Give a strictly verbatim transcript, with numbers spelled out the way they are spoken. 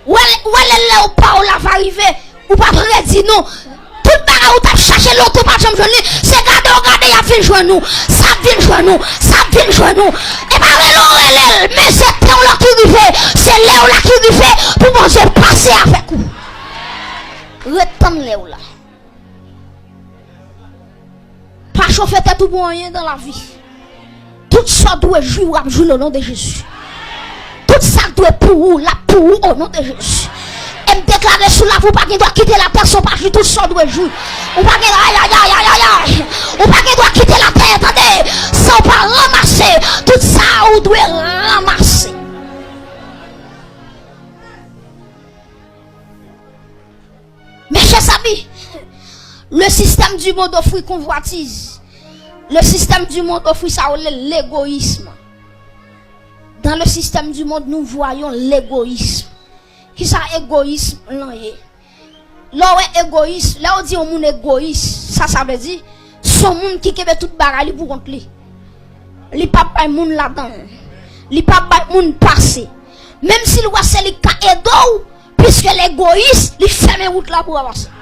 Ou wè, ou wè lè, lè ou pa w la va rive, ou pa predi non. Tout bagay ou t ap chache lontan ou pa t janm jwenn li, se gade w gade y ap vin jwenn ou. Sa ap vin jwenn ou, sa ap vin jwenn ou. E pa rele w rele l, men se tan w la ki rive, se lè w la ki rive pou Bondye pase avèk ou. Ret tann lè w la. Pa chofe tèt ou pou anyen nan lavi. Tout sa w dwe jwi, w ap jwi l o non de Jezi. Tout sa k dwe pou ou, l ap pou ou o non de Jezi. E m deklare sou lavi w, ou pa gen dwa kite latè san w pa jwi tout sa w dwe jwi. Ou pa gen, ay, ay, ay, ay, ay, ay. Ou pa gen dwa kite latè, tande, san w pa ranmase tout sa ou dwe ranmase. Mes chers amis, le système du monde offrit convoitise. Le système du monde offrit sa yo rele legoyism. Dans le système du monde, nous voyons l'égoïsme. Kisa egoyism lan ye? Lè w wè egoyis, lè yo di yon moun egoyis, sa sa vle di, se yon moun ki kenbe tout bagay li pou kont li. Li p ap bay moun ladan l. Li p ap bay moun pase. Menm si l wè se li k ka ede w, piske l egoyis, li fèmen wout la pou w avanse.